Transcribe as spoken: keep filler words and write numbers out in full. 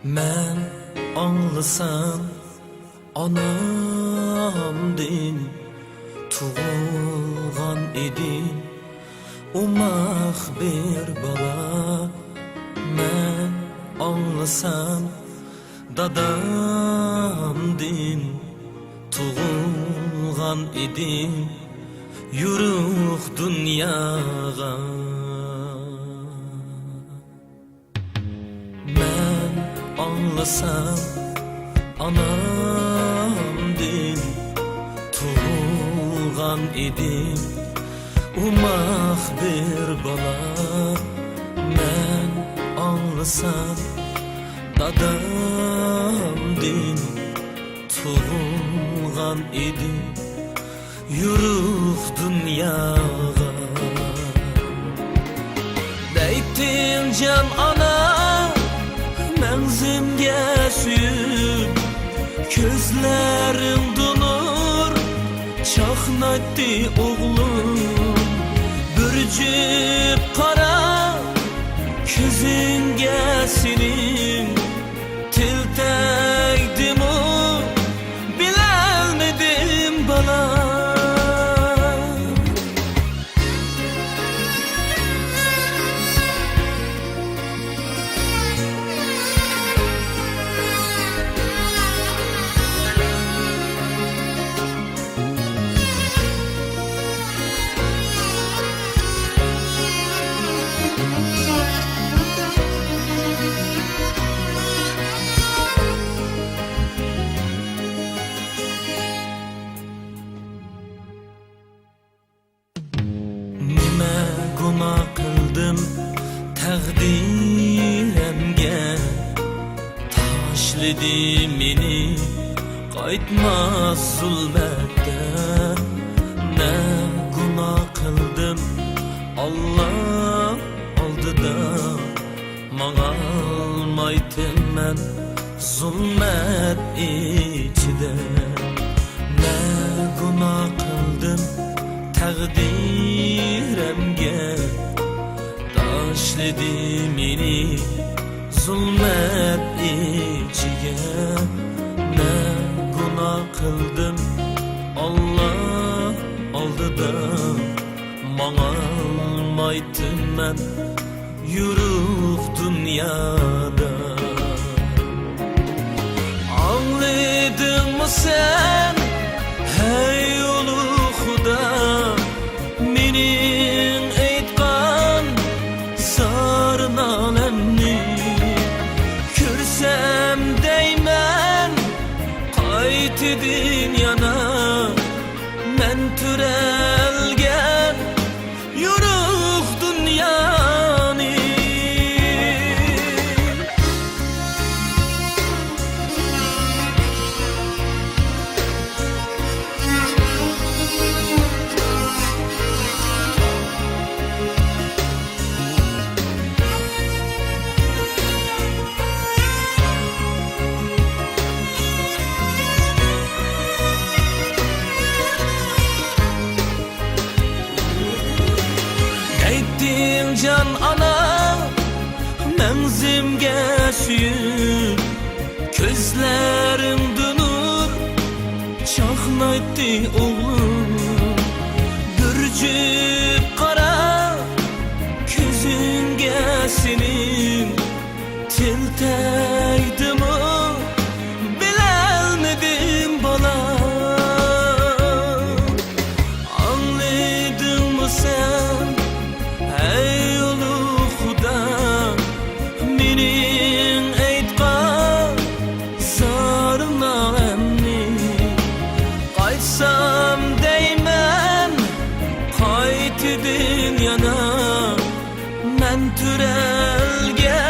مەن ئاڭلىسام ئانامدىن، تۇغۇلغان ئىدىم ئوماق بىر بالا. مەن ئاڭلىسام دادامدىن، تۇغۇلغان ئىدىم يورۇق دۇنياغا. مەن ئاڭلىسام ئانامدىن، تۇغۇلغان ئىدىم ئوماق بىر بالا. مەن ئاڭلىسام دادامدىن، تۇغۇلغان ئىدىم يورۇق دۇنياغا. دەيتتىڭ جان ئانا، مەڭزىمگە سۆيۈپ، كۆزلىرىڭدە نۇر چاقنايتتى ئوغلۇم. بىر جۈپ قارا كۆزۈڭگە سېنىڭ تىل تەگدىمۇ، بىلەلمىدىم بالا. نېمە گۇناھ قىلدىم تەقدىرەمگە، تاشلىدى مېنى قايتماس زۇلمەتكە. نە گۇناھ قىلدىم ئاللا ئالدىدا، ماڭالمايتىمەن زۇلمەت ئىچىدە. نە گۇناھ قىلدىم تەقدىرەمگە، تاشلىدى مېنى زۇلمەت ئىچىگە. نە گۇناھ قىلدىم ئاللا ئالدىدا، ماڭالمايتىمەن يورۇق دۇنيادا. ئاڭلىدىڭمۇ سەن، ھەي ئۇلۇغ خۇدا، مېنىڭ ئېيتقان زار-نالەمنى؟ كۆرسەم دەيمەن قايتىدىن يەنە مەن تۆرەلگەن يورۇق دۇنيانى. دەيتتىڭ جان ئانا، مەڭزىمگە سۆيۈپ، كۆزلىرىڭدە نۇر چاقنايتتى ئوغلۇم. بىر جۈپ قارا كۆزۈڭگە سېنىڭ تىل تەگدىمۇ، بىلەلمىدىم بالا. ئاڭلىدىڭمۇ سەن، ھەي ئۇلۇغ خۇدا، مېنىڭ ئېيتقان زار-نالەمنى؟ قايتسام دەيمەن قايتىدىن يەنە مەن تۆرەلگەن